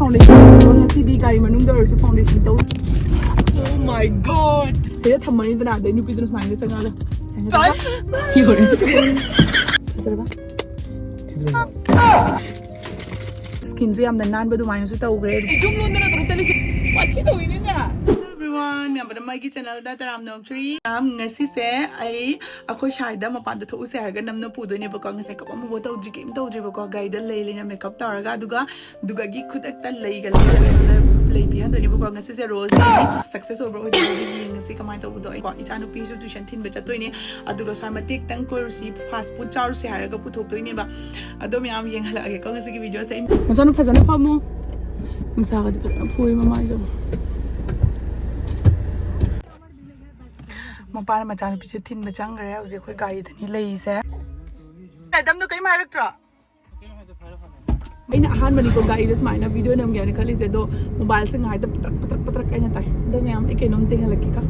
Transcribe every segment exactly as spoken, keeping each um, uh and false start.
Foundation ꯇꯧꯔꯣ꯫ ꯉꯁꯤꯗꯤ ꯒꯥꯔꯤ ꯃꯅꯨꯡꯗ ꯑꯣꯏꯔꯁꯨ foundation ꯇꯧ꯫ Oh my God! ꯁꯤꯗ ꯊꯝꯃꯅꯤꯗꯅ, ꯑꯗꯩ ꯅꯨꯄꯤꯗꯨꯅ ꯁꯨꯃꯥꯏꯅ ꯆꯪꯉꯛꯑꯒ ꯌꯣꯔꯦ꯫ ꯐꯖꯔꯕ? Skinꯁꯦ ꯌꯥꯝꯅ ꯅꯥꯟꯕ ꯑꯗꯨꯃꯥꯏꯅꯁꯨ ꯇꯧꯈ꯭ꯔꯦ꯫ ꯌꯨꯝ ꯂꯣꯟꯗ ꯅꯠꯇ꯭ꯔꯣ ꯆꯠꯂꯤꯁꯦ? ꯋꯥꯊꯤ ꯇꯧꯋꯤꯅꯦ꯫ Hello everyone, ꯃꯌꯥꯝ ꯃꯥꯒꯤ channelꯗ ꯇꯔꯥꯝꯅ ꯑꯣꯛꯆꯔꯤ꯫ ꯌꯥꯝ, ꯉꯁꯤꯁꯦ ꯑꯩ ꯑꯩꯈꯣꯏ ꯁ꯭ꯋꯥꯏꯗ ꯃꯄꯥꯟꯗ ꯊꯣꯛꯎꯁꯦ ꯍꯥꯏꯔꯒ ꯅꯝꯅ ꯄꯨꯗꯣꯏꯅꯦꯕꯀꯣ꯫ ꯉꯁꯥꯏ ꯀꯞ ꯑꯃꯐꯥꯎ ꯇꯧꯗ꯭ꯔꯤ, ꯀꯩꯝ ꯇꯧꯗ꯭ꯔꯤꯕꯀꯣ꯫ ꯒꯥꯔꯤꯗ ꯂꯩ ꯂꯩꯅ makeup ꯇꯧꯔꯒ, ꯑꯗꯨꯒ ꯑꯗꯨꯒꯒꯤ ꯈꯨꯗꯛꯇ ꯂꯩꯒ ꯂꯩꯔꯒ ꯂꯩ ꯄꯤꯍꯟꯗꯣꯏꯅꯦꯕꯀꯣ꯫ ꯉꯁꯤꯁꯦ ꯔꯣꯁ ꯗꯦꯅꯤ꯫ Success ꯑꯣꯏꯕ꯭ꯔꯥ ꯑꯣꯏꯗꯕ꯭ꯔꯗꯤ ꯌꯦꯡꯉꯁꯤ ꯀꯃꯥꯏꯅ ꯇꯧꯕꯗꯣ꯫ ꯑꯩꯀꯣ, ꯏꯆꯥꯅꯨꯄꯤꯁꯨ tuition ꯊꯤꯟꯕ ꯆꯠꯇꯣꯏꯅꯦ꯫ ꯑꯗꯨꯒ ꯁ꯭ꯋꯥꯏ ꯃꯇꯦꯛꯇꯪ ꯀꯣꯏꯔꯨꯁꯤ, fast food ꯆꯥꯔꯨꯁꯤ ꯍꯥꯏꯔꯒ ꯄꯨꯊꯣꯛꯇꯣꯏꯅꯦꯕ꯫ ꯑꯗꯣ ꯃꯌꯥꯝ ꯌꯦꯡꯍꯜꯂꯛꯑꯒꯦꯀꯣ ꯉꯁꯤꯒꯤ videoꯁꯦ꯫ ꯃꯆꯥꯅꯨ ꯐꯖꯅ ꯐꯝꯃꯨ꯫ ꯅꯨꯡꯁꯥꯒꯗꯤ ꯐꯖꯅ ꯐꯨꯏ ꯃꯃꯥꯏꯁꯦ꯫ ꯃꯄꯥꯅ ꯃꯆꯥꯅꯨꯄꯤꯁꯦ ꯊꯤꯟꯕ ꯆꯪꯈ꯭ꯔꯦ꯫ ꯍꯧꯖꯤꯛ ꯑꯩꯈꯣꯏ ꯒꯥꯔꯤꯗꯅꯤ ꯂꯩꯔꯤꯁꯦ꯫ ꯑꯦꯗꯝꯗꯣ ꯀꯔꯤꯝ ꯍꯥꯏꯔꯛꯇ꯭ꯔꯣ? ꯑꯩꯅ ꯑꯍꯥꯟꯕꯅꯤꯀꯣ ꯒꯥꯔꯤꯗ ꯁꯨꯃꯥꯏꯅ video ꯅꯝꯒꯦ ꯍꯥꯏꯅ ꯈꯜꯂꯤꯁꯦ, ꯑꯗꯣ mobileꯁꯦ ꯉꯥꯏꯗ ꯄꯇ꯭ꯔꯛ ꯄꯇ꯭ꯔꯛ ꯄꯇ꯭ꯔꯛ ꯑꯩꯅ ꯇꯥꯏ꯫ ꯑꯗꯣ ꯃꯌꯥꯝ, ꯑꯩ ꯀꯩꯅꯣꯝ ꯆꯦꯟꯍꯜꯂꯛꯀꯦꯀꯣ꯫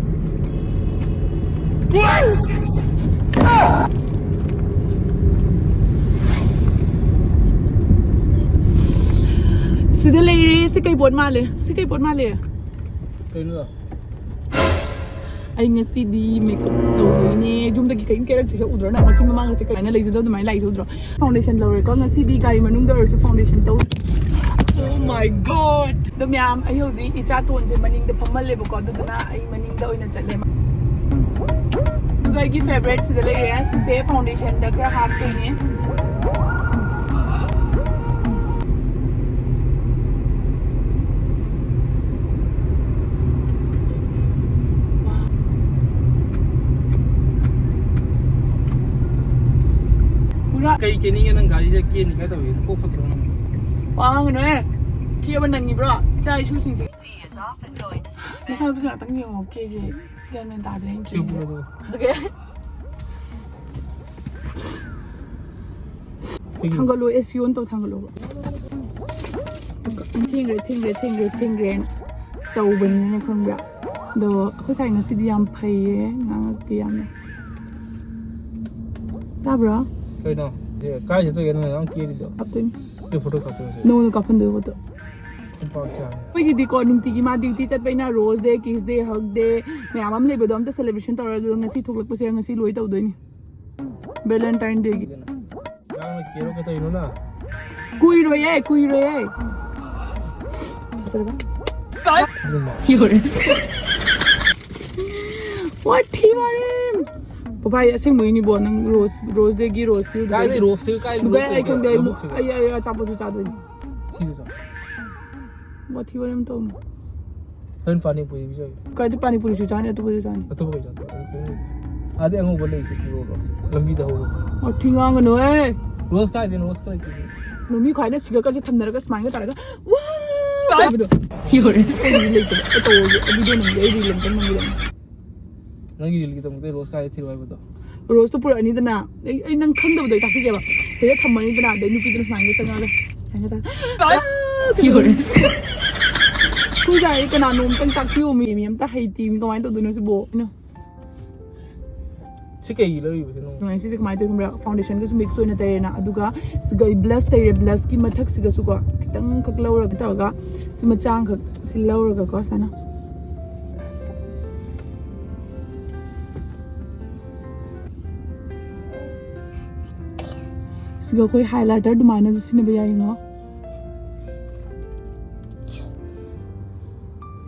ꯁꯤꯗ ꯂꯩꯔꯦ꯫ ꯁꯤ ꯀꯩ ꯄꯣꯠ ꯃꯥꯜꯂꯦ? ꯁꯤ ꯀꯩ ꯄꯣꯠ ꯃꯥꯜꯂꯦ? ꯀꯩꯅꯣ? ꯑꯩ ꯉꯁꯤꯗꯤ makeup ꯇꯧꯗꯣꯏꯅꯦ꯫ ꯌꯨꯝꯗꯒꯤ ꯀꯔꯤꯝ ꯀꯦꯔꯛꯇ꯭ꯔꯤꯁꯦ ꯎꯗ꯭ꯔꯣ ꯅꯪ? ꯃꯆꯤꯟ ꯃꯃꯥꯡꯒꯁꯦ ꯀꯃꯥꯏꯅ ꯂꯩꯖꯗꯣ ꯑꯗꯨꯃꯥꯏꯅ ꯂꯥꯛꯏꯁꯦ ꯎꯗ꯭ꯔꯣ? Foundation ꯂꯧꯔꯦꯀꯣ ꯉꯁꯤꯗꯤ, ꯒꯥꯔꯤ ꯃꯅꯨꯡꯗ ꯑꯣꯏꯔꯁꯨ foundation ꯇꯧ꯫ Oh my God! ꯑꯗꯣ ꯃꯌꯥꯝ, ꯑꯩ ꯍꯧꯖꯤꯛ ꯏꯆꯥ ꯇꯣꯟꯁꯦ ꯃꯅꯤꯡꯗ ꯐꯝꯍꯜꯂꯦꯕꯀꯣ, ꯑꯗꯨꯗꯨꯅ ꯑꯩ ꯃꯅꯤꯡꯗ ꯑꯣꯏꯅ ꯆꯠꯂꯦ꯫ ꯑꯗꯨꯒ ꯑꯩꯒꯤ favourite ꯁꯤꯗ ꯂꯩꯔꯦ꯫ ꯁꯤꯁꯦ foundationꯗ ꯈꯔ ꯍꯥꯞꯇꯣꯏꯅꯦ꯫ ꯄꯨꯔꯥ ꯀꯩ ꯀꯦꯅꯤꯡꯉꯦ ꯅꯪ? ꯒꯥꯔꯤꯁꯦ ꯀꯦꯅꯤ ꯀꯥꯏ ꯇꯧꯏ? ꯀꯣꯛ ꯐꯠꯇ꯭ꯔꯣ ꯅꯪ? ꯋꯥ ꯉꯥꯡꯒꯅꯨꯍꯦ꯫ ꯀꯦꯕ ꯅꯪꯉꯤꯕ꯭ꯔꯣ? ꯏꯆꯥ ꯏꯁꯨꯁꯤꯡꯁꯦ꯫ ꯅꯆꯥꯅꯨꯄꯤꯁꯦ ꯉꯥꯛꯇꯪ ꯌꯦꯡꯉꯣ, ꯀꯦꯒꯦ꯫ ꯒ꯭ꯌꯥꯟ ꯃꯦꯟ ꯇꯥꯗ꯭ꯔꯦ ꯑꯩꯅ ꯀꯦꯕꯁꯦ꯫ ꯀꯦꯕꯗꯣ꯫ ꯑꯣꯀꯦ꯫ ꯊꯥꯡꯒꯠꯂꯣ, AC on ꯇꯧ, ꯊꯥꯡꯒꯠꯂꯣꯕ꯫ ꯊꯦꯡꯈ꯭ꯔꯦ, ꯊꯦꯡꯈ꯭ꯔꯦ, ꯊꯦꯡꯈ꯭ꯔꯦ, ꯊꯦꯡꯈ꯭ꯔꯦꯅ ꯇꯧꯕꯅꯤꯅꯅꯦ, ꯈꯪꯕ꯭ꯔꯥ? ꯑꯗꯣ ꯑꯩꯈꯣꯏ ꯁꯥꯏ ꯉꯁꯤꯗꯤ ꯌꯥꯝ ꯐꯩꯌꯦ, ꯉꯥꯡꯉꯛꯇꯦ ꯌꯥꯝꯅ꯫ ꯇꯥꯕ꯭ꯔꯣ? ꯀꯩꯅꯣ? ꯑꯦ, ꯀꯥꯏ ꯆꯠꯇꯣꯏꯒꯦ ꯅꯣꯏ ꯌꯥꯝ ꯀꯦꯔꯤꯗꯣ? ꯀꯥꯞꯇꯣꯏꯅꯤ꯫ ꯑꯗꯨ photo ꯀꯥꯞꯇꯣꯏꯅꯦ꯫ ꯅꯉꯣꯟꯗ ꯀꯥꯞꯍꯟꯗꯣꯏ photo꯫ ꯑꯩꯈꯣꯏꯒꯤꯗꯤꯀꯣ ꯅꯨꯡꯇꯤꯒꯤ ꯃꯥ duty ꯆꯠꯄꯅꯤꯅ Rose Day, Kiss Day, Hug Day ꯃꯌꯥꯝ ꯑꯃ ꯂꯩꯕꯗꯣ ꯑꯝꯇ celebration ꯇꯧꯔꯣꯏ꯫ ꯑꯗꯨꯒ ꯉꯁꯤ ꯊꯣꯛꯂꯛꯄꯁꯦ ꯉꯁꯤ ꯂꯣꯏ ꯇꯧꯗꯣꯏꯅꯤ꯫ Valentine Day ꯒꯤ꯫ ꯅꯪꯅ ꯀꯦꯔꯣ ꯀꯩꯗꯧꯔꯤꯅꯣ ꯅꯪ? ꯀꯨꯏꯔꯣꯏꯌꯦ, ꯀꯨꯏꯔꯣꯏꯌꯦ꯫ ꯐꯖꯔꯕ? ꯌꯣꯔꯦ꯫ ꯋꯥꯊꯤ ꯋꯥꯔꯦꯝ꯫ ꯚꯥꯏ, ꯑꯁꯦꯡꯕꯒꯤꯅꯤꯕꯣ, ꯅꯪ Rose, Rose Day ꯒꯤ Rose ꯄꯤꯔꯨꯗꯣꯏꯅꯤ꯫ ꯀꯥꯏꯗꯩ Rose ꯀꯥꯏ ꯂꯨꯒꯥꯏ ꯑꯩ ꯈꯪꯗꯦ, ꯑꯩ ꯂꯧꯕꯨꯛꯁꯤꯗ? ꯑꯩ, ꯑꯩ ꯑꯆꯥꯄꯣꯠꯁꯨ ꯆꯥꯗꯣꯏꯅꯤ꯫ ꯁꯤꯗ ꯆꯥꯎ꯫ ꯋꯥꯊꯤ ꯋꯥꯔꯦꯝ ꯇꯧꯅꯨ꯫ ꯍꯣꯔꯦꯟ ꯄꯥꯅꯤ ꯄꯨꯔꯤ ꯄꯤꯖꯒꯦ꯫ ꯀꯥꯏꯗ ꯄꯥꯅꯤ ꯄꯨꯔꯤꯁꯨ ꯆꯥꯅꯤ, ꯑꯇꯣꯞꯄꯁꯨ ꯆꯥꯅꯤ꯫ ꯑꯇꯣꯞꯄ ꯀꯩ ꯆꯥꯗꯣꯏꯕ? ꯑꯗꯩ ꯑꯉꯧꯕ ꯂꯩꯁꯦ ꯄꯤꯔꯛꯑꯣ꯫ ꯂꯝꯕꯤꯗ ꯍꯧꯕ꯫ ꯋꯥꯊꯤ ꯉꯥꯡꯒꯅꯨꯍꯦ꯫ Rose ꯀꯥꯏꯗꯩꯅꯣ? Rose ꯀꯥꯏꯗꯩꯅꯣ? ꯅꯨꯃꯤ ꯈ꯭ꯋꯥꯏꯅ ꯁꯤꯒ ꯀꯁꯦ ꯊꯝꯅꯔꯒ ꯁꯨꯃꯥꯏꯅ ꯇꯧꯔꯒ, ꯋꯥ! ꯍꯥꯏꯕꯗꯣ꯫ ꯌꯣꯔꯦ꯫ ꯑꯩꯈꯣꯏꯒꯤꯗꯤ ꯂꯩꯇꯕ꯫ ꯑꯩ ꯇꯧꯔꯒꯦ꯫ ꯑꯗꯨꯗꯣ ꯅꯪꯒꯤ ꯑꯩ reel ꯑꯝꯇꯪ ꯅꯝꯒꯦ ꯇꯧꯅꯤ꯫ ꯅꯪꯒꯤ reel ꯒꯤꯗꯃꯛꯇ Rose ꯀꯥꯏꯗ ꯊꯤꯔꯣ ꯍꯥꯏꯕꯗꯣ? Rose ꯇꯣ ꯄꯨꯔꯛꯑꯅꯤꯗꯅ, ꯑꯩ, ꯑꯩ ꯅꯪ ꯈꯪꯗꯕꯗꯣ ꯑꯩ ꯇꯥꯛꯄꯤꯒꯦꯕ꯫ ꯁꯤꯗ ꯊꯝꯃꯅꯤꯗꯅ, ꯑꯗꯩ ꯅꯨꯄꯤꯗꯨꯅ ꯁꯨꯃꯥꯏꯅ ꯆꯪꯉꯛꯑꯒ, ꯁꯨꯃꯥꯏꯅ ꯇꯧꯔꯒ, "ꯑꯥ!" ꯌꯣꯔꯦ꯫ ꯑꯩꯈꯣꯏ ꯁ꯭ꯋꯥꯏ ꯀꯅꯥꯅꯣ ꯑꯝꯇꯪ ꯇꯥꯛꯄꯤꯌꯣ, ꯃꯤ, ꯃꯤ ꯑꯝꯇ ꯍꯩꯇꯦ, ꯃꯤ ꯀꯃꯥꯏꯅ ꯇꯧꯗꯣꯏꯅꯣ ꯁꯤꯕꯣ? ꯁꯤ ꯀꯩꯒꯤ ꯂꯩꯔꯤꯕ ꯁꯤꯅꯣ? ꯌꯦꯡꯉꯣ, ꯁꯤꯁꯦ ꯀꯃꯥꯏꯅ ꯇꯧꯋꯤ ꯈꯪꯕ꯭ꯔꯥ? Foundation ꯒꯁꯨ mix ꯑꯣꯏꯅ ꯇꯩꯔꯦꯅ, ꯑꯗꯨꯒ ꯁꯤꯒ blush ꯇꯩꯔꯦ, blush ꯀꯤ ꯃꯊꯛꯁꯤꯒꯁꯨꯀꯣ ꯈꯤꯇꯪ ꯈꯛ ꯂꯧꯔꯒ ꯇꯧꯔꯒ ꯁꯤ ꯃꯆꯥ ꯑꯃꯈꯛ ꯁꯤ ꯂꯧꯔꯒꯀꯣ ꯁꯨꯃꯥꯏꯅ꯫ ꯁꯤꯒ ꯑꯩꯈꯣꯏ highlighter ꯑꯗꯨꯃꯥꯏꯅꯁꯨ ꯁꯤꯖꯤꯟꯅꯕ ꯌꯥꯏ, ꯌꯦꯡꯉꯣ꯫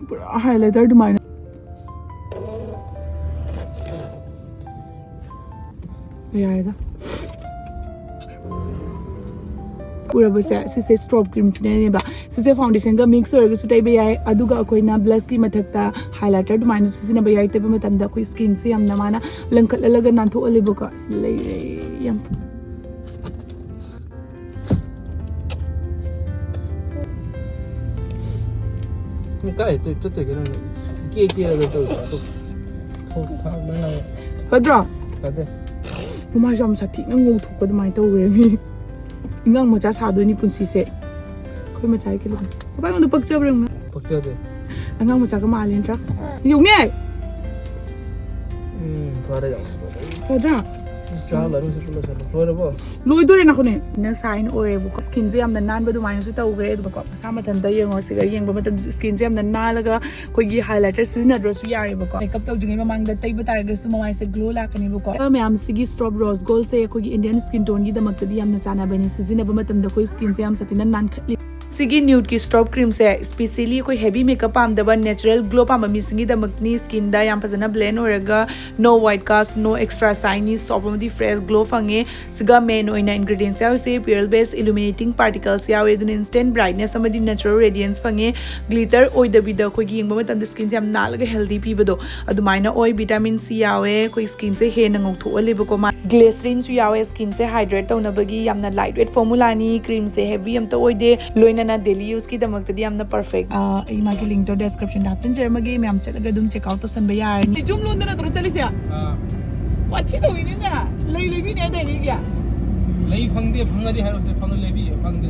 ꯄꯨꯔꯥ highlighter ꯑꯗꯨꯃꯥꯏꯅ꯫ ꯌꯥꯔꯦꯗ꯫ ꯎꯔꯕꯁꯦ, ꯁꯤꯁꯦ Strobe Cream ꯁꯤꯅꯅꯦꯕ꯫ ꯁꯤꯁꯦ foundation ꯒ mix ꯑꯣꯏꯔꯒꯁꯨ ꯇꯩꯕ ꯌꯥꯏ, ꯑꯗꯨꯒ ꯑꯩꯈꯣꯏꯅ blush ꯀꯤ ꯃꯊꯛꯇ highlighter ꯑꯗꯨꯃꯥꯏꯅꯁꯨ ꯁꯤꯖꯤꯟꯅꯕ ꯌꯥꯏ꯫ ꯇꯩꯕ ꯃꯇꯝꯗ ꯑꯩꯈꯣꯏ skin ꯁꯦ ꯌꯥꯝꯅ ꯃꯥꯅ ꯂꯪꯈꯠꯍꯜꯂꯒ ꯅꯥꯟꯊꯣꯛꯍꯜꯂꯦꯕꯀꯣ꯫ ꯁꯤ ꯂꯩꯔꯦ ꯌꯥꯝ꯫ ꯅꯪ ꯀꯥꯏ ꯆꯠ-, ꯆꯠꯇꯣꯏꯒꯦ ꯅꯪ? ꯏꯀꯦ ꯀꯦꯔꯒ ꯇꯧꯔꯤꯗꯣ ꯑꯗꯨ꯫ ꯊꯣꯛ ꯊꯥꯛ ꯅꯪ ꯐꯠꯇ꯭ꯔꯣ? ꯐꯠꯇꯦ꯫ ꯃꯃꯥꯏꯁꯨ ꯌꯥꯝ ꯁꯥꯊꯤꯅ ꯉꯧꯊꯣꯛꯄ ꯑꯗꯨꯃꯥꯏꯅ ꯇꯧꯈ꯭ꯔꯦ ꯃꯤ꯫ ꯑꯉꯥꯡ ꯃꯆꯥ ꯁꯥꯗꯣꯏꯅꯤ ꯄꯨꯟꯁꯤꯁꯦ꯫ ꯑꯩꯈꯣꯏ ꯃꯆꯥꯒꯤ ꯀꯩꯅꯣ꯫ ꯄꯥꯄꯥ ꯑꯩꯉꯣꯟꯗ ꯄꯛꯆꯕ꯭ꯔꯥ ꯌꯦꯡꯉꯨꯅꯦ꯫ ꯄꯛꯆꯗꯦ꯫ ꯑꯉꯥꯡ ꯃꯆꯥꯒ ꯃꯥꯜꯂꯤ ꯅꯠꯇ꯭ꯔꯥ? ꯌꯦꯡꯉꯨꯅꯦ! ꯎꯝ, ꯐꯔꯦ ꯌꯥꯝ꯫ ꯐꯗ꯭ꯔꯥ? ꯏꯁ, ꯆꯥ ꯂꯣꯏꯔꯦ, ꯁꯤ ꯄꯨꯂꯞ ꯆꯥ ꯂꯣꯏꯔꯕꯣ? ꯂꯣꯏꯗꯣꯔꯦ ꯅꯈꯣꯏꯅꯦ꯫ ꯅ ꯁꯥꯏꯟ ꯑꯣꯏꯔꯦꯕꯀꯣ꯫ ꯁ꯭ꯀꯤꯟꯁꯦ ꯌꯥꯝꯅ ꯅꯥꯟꯕ ꯑꯗꯨꯃꯥꯏꯅꯁꯨ ꯇꯧꯈ꯭ꯔꯦ꯫ ꯑꯗꯨꯒꯀꯣ ꯃꯁꯥ ꯃꯊꯟꯇ ꯌꯦꯡꯉꯣ꯫ ꯁꯤꯒ ꯌꯦꯡꯕ ꯃꯇꯝꯗꯁꯨ ꯁ꯭ꯀꯤꯟꯁꯦ ꯌꯥꯝꯅ ꯅꯥꯜꯂꯒ ꯑꯩꯈꯣꯏꯒꯤ ꯍꯥꯏꯂꯥꯏꯇꯔ ꯁꯤꯖꯤꯟꯅꯗ꯭ꯔꯁꯨ ꯌꯥꯔꯦꯕꯀꯣ꯫ ꯃꯦꯀꯞ ꯇꯧꯗ꯭ꯔꯤꯉꯩ ꯃꯃꯥꯡꯗ ꯇꯩꯕ ꯇꯥꯔꯒꯁꯨ ꯃꯃꯥꯏꯁꯦ ꯒ꯭ꯂꯣ ꯂꯥꯛꯀꯅꯦꯕꯀꯣ꯫ ꯃꯌꯥꯝꯁꯤꯒꯤ ꯁ꯭ꯇꯣꯞ ꯔꯣꯁ ꯒꯣꯜꯁꯦ ꯑꯩꯈꯣꯏꯒꯤ ꯏꯟꯗꯤꯌꯟ ꯁ꯭ꯀꯤꯟ ꯇꯣꯟꯒꯤꯗꯃꯛꯇꯗꯤ ꯌꯥꯝꯅ ꯆꯥꯟꯅꯕꯅꯤ꯫ ꯁꯤꯖꯤꯟꯅꯕ ꯃꯇꯝꯗ ꯑꯩꯈꯣꯏ ꯁ꯭ꯀꯤꯟꯁꯦ ꯌꯥꯝ ꯁꯥꯊꯤꯅ ꯅꯥꯟꯈꯠꯂꯤ꯫ ꯁꯤꯒꯤ ꯅ꯭ꯌꯨꯠꯀꯤ ꯁ꯭ꯇꯣꯞ ꯀ꯭ꯔꯤꯝꯁꯦ ꯁ꯭ꯄꯤꯁꯦꯂꯤ ꯑꯩꯈꯣꯏ ꯍꯦꯚꯤ ꯃꯦꯀꯞ ꯄꯥꯝꯗꯕ ꯅꯦꯆꯔꯦꯜ ꯒ꯭ꯂꯣ ꯄꯥꯝꯕ ꯃꯤꯁꯤꯡꯒꯤꯗꯃꯛꯇꯅꯤ꯫ ꯁ꯭ꯀꯤꯟꯗ ꯌꯥꯝ ꯐꯖꯅ ꯕ꯭ꯂꯦꯟ ꯑꯣꯏꯔꯒ no white cast, no extra shiny, soft ꯑꯃꯗꯤ ꯐ꯭ꯔꯦꯁ ꯒ꯭ꯂꯣ ꯐꯪꯉꯦ꯫ ꯁꯤꯒ ꯃꯦꯟ ꯑꯣꯏꯅ ꯏꯟꯒ꯭ꯔꯤꯗꯤꯌꯦꯟꯁ ꯌꯥꯎꯔꯤꯁꯦ ꯄꯤꯌꯔ ꯕꯦꯁ ꯏꯂꯨꯃꯤꯅꯦꯇꯤꯡ ꯄꯥꯔꯇꯤꯀꯜꯁ ꯌꯥꯎꯋꯦ, ꯑꯗꯨꯅ ꯏꯟꯁꯇꯦꯟ ꯕ꯭ꯔꯥꯏꯠꯅꯦꯁ ꯑꯃꯗꯤ ꯅꯦꯆꯔꯦꯜ ꯔꯦꯗꯤꯌꯦꯟꯁ ꯐꯪꯉꯦ꯫ ꯒ꯭ꯂꯤꯇꯔ ꯑꯣꯏꯗꯕꯤꯗ ꯑꯩꯈꯣꯏꯒꯤ ꯌꯦꯡꯕ ꯃꯇꯝꯗ ꯁ꯭ꯀꯤꯟꯁꯦ ꯌꯥꯝ ꯅꯥꯜꯂꯒ ꯍꯦꯜꯗꯤ ꯄꯤꯕꯗꯣ ꯑꯗꯨꯃꯥꯏꯅ ꯑꯣꯏ꯫ ꯚꯤꯇꯥꯃꯤꯟ ꯁꯤ ꯌꯥꯎꯋꯦ, ꯑꯩꯈꯣꯏ ꯁ꯭ꯀꯤꯟꯁꯦ ꯍꯦꯟꯅ ꯉꯧꯊꯣꯛꯍꯜꯂꯦꯕꯀꯣ꯫ ꯃꯥ ꯒ꯭ꯂꯤꯁꯔꯤꯟꯁꯨ ꯌꯥꯎꯋꯦ ꯁ꯭ꯀꯤꯟꯁꯦ ꯍꯥꯏꯗ꯭ꯔꯦꯠ ꯇꯧꯅꯕꯒꯤ꯫ ꯌꯥꯝꯅ ꯂꯥꯏꯠ ꯋꯦꯠ ꯐꯣꯔꯃꯨꯂꯥꯅꯤ꯫ ꯀ꯭ꯔꯤꯝꯁꯦ ꯍꯦꯚꯤ ꯑꯝꯇ ꯑꯣꯏꯗꯦ, ꯂꯣꯏꯅꯅ ꯗꯦꯂꯤ ꯌꯨꯁꯀꯤꯗꯃꯛꯇꯗꯤ ꯌꯥꯝꯅ ꯄꯔꯐꯦꯛ꯫ ꯑꯩ ꯃꯥꯒꯤ ꯂꯤꯡꯛꯇꯣ ꯗꯦꯁꯀ꯭ꯔꯤꯞꯁꯟꯗ ꯍꯥꯞꯆꯤꯟꯖꯔꯝꯃꯒꯦ, ꯃꯌꯥꯝ ꯆꯠꯂꯒ ꯑꯗꯨꯝ ꯆꯦꯛ ꯑꯥꯎꯠ ꯇꯧꯁꯟꯕ ꯌꯥꯔꯅꯤ꯫ ꯌꯨꯝ ꯂꯣꯟꯗ ꯅꯠꯇ꯭ꯔꯣ ꯆꯠꯂꯤꯁꯦ? ꯑꯥ꯫ ꯋꯥꯊꯤ ꯇꯧꯏꯅꯤꯅ꯫ ꯂꯩ ꯂꯩꯕꯤꯅꯦ ꯍꯥꯏꯗꯥꯏꯅꯦ ꯑꯩꯒꯤ? ꯂꯩ ꯐꯪꯗꯦ, ꯐꯪꯉꯗꯤ ꯍꯥꯏꯔꯛꯑꯣꯁꯦ, ꯐꯪꯉ ꯂꯩꯕꯤꯒꯦ, ꯐꯪꯗꯦ꯫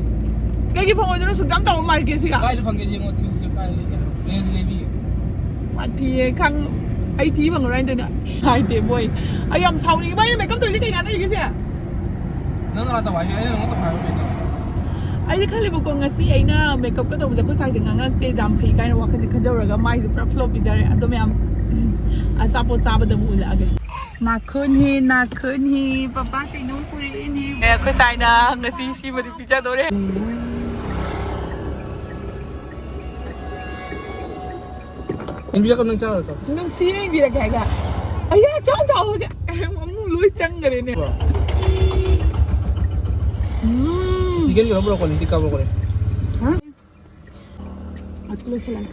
ꯀꯩꯒꯤ ꯐꯪꯉꯣꯏꯗꯣꯏꯅꯣ? ꯁꯨꯛ ꯌꯥꯝ ꯆꯥꯎꯕ ꯃꯥꯔꯀꯦꯠꯁꯤꯒ꯫ ꯀꯥꯏꯗ ꯐꯪꯒꯦ ꯌꯦꯡꯉꯣ, ꯊꯤꯔꯨꯁꯦ, ꯀꯥꯏꯗ ꯂꯩꯒꯦ ꯍꯥꯏꯔꯣ, ꯂꯩꯔꯗꯤ ꯂꯩꯕꯤꯒꯦ꯫ ꯋꯥꯊꯤꯌꯦ, ꯈꯪ-, ꯑꯩ ꯊꯤ ꯐꯪꯉꯔꯣꯏ ꯍꯥꯏꯗꯣꯏꯅꯦ꯫ ꯍꯥꯏꯗꯦ ꯃꯣꯏ꯫ ꯑꯩ ꯌꯥꯝ ꯁꯥꯎꯅꯤꯡꯉꯦ, ꯚꯥꯏ, ꯅꯪ ꯃꯦꯀꯞ ꯇꯧꯔꯤꯁꯦ ꯀꯩ ꯀꯥꯟꯅꯔꯤꯒꯦ ꯁꯦ? ꯅꯪ ꯅꯅꯥꯛꯇ ꯋꯥꯏꯒꯦ, ꯑꯩꯅ ꯅꯉꯣꯟꯗ ꯍꯥꯏꯕ ꯀꯩꯅꯣ? ꯑꯩꯗꯤ ꯈꯜꯂꯤꯕꯀꯣ, ꯉꯁꯤ ꯑꯩꯅ ꯃꯦꯀꯞꯀ ꯇꯧꯕꯁꯦ ꯑꯩꯈꯣꯏ ꯁ꯭ꯋꯥꯏꯁꯦ ꯉꯥꯡꯉꯛꯇꯦ, ꯌꯥꯝ ꯐꯩ ꯀꯥꯏꯅ ꯋꯥꯈꯜꯁꯦ ꯈꯟꯖꯧꯔꯒ ꯃꯥꯏꯁꯦ ꯄꯨꯔꯥ ꯐ꯭ꯂꯣꯞ ꯄꯤꯖꯔꯦ꯫ ꯑꯗꯣ ꯃꯌꯥꯝ, ꯎꯝ, ꯑꯆꯥꯄꯣꯠ ꯆꯥꯕꯗ ꯑꯃꯨꯛ ꯎꯠꯂꯛꯑꯒꯦ꯫ ꯅꯥꯈꯨꯟꯍꯤ, ꯅꯥꯈꯨꯟꯍꯤ, ꯄꯄꯥ ꯀꯩꯅꯣꯝ ꯄꯨꯔꯛꯏꯅꯤ꯫ ꯑꯦ, ꯑꯩꯈꯣꯏ ꯁ꯭ꯋꯥꯏꯅ ꯉꯁꯤ ꯁꯤꯃꯗꯤ ꯄꯤꯖꯗꯣꯔꯦ꯫ ꯏꯟꯕꯤꯔꯛꯀ ꯅꯪ ꯆꯥꯔꯣ, ꯆꯥꯔꯣ꯫ ꯅꯨꯡꯁꯤꯅ ꯏꯟꯕꯤꯔꯛꯀꯦ ꯍꯥꯏꯒ꯫ ꯑꯌꯥ, ꯆꯥꯎ ꯆꯥꯎꯕꯁꯦ ꯑꯃꯨꯛ ꯂꯣꯏ ꯆꯪꯈ꯭ꯔꯦꯅꯦ꯫ ꯎꯝ꯫ ꯆꯤꯀꯟꯒꯤꯔꯣ, ꯕ꯭ꯔꯣꯀꯣꯂꯤ? ꯇꯤꯛꯀꯥ ꯕ꯭ꯔꯣꯀꯣꯂꯤ꯫ ꯍꯥ? ꯍꯧꯖꯤꯛ ꯂꯣꯏꯁꯤꯜꯂꯒꯦ꯫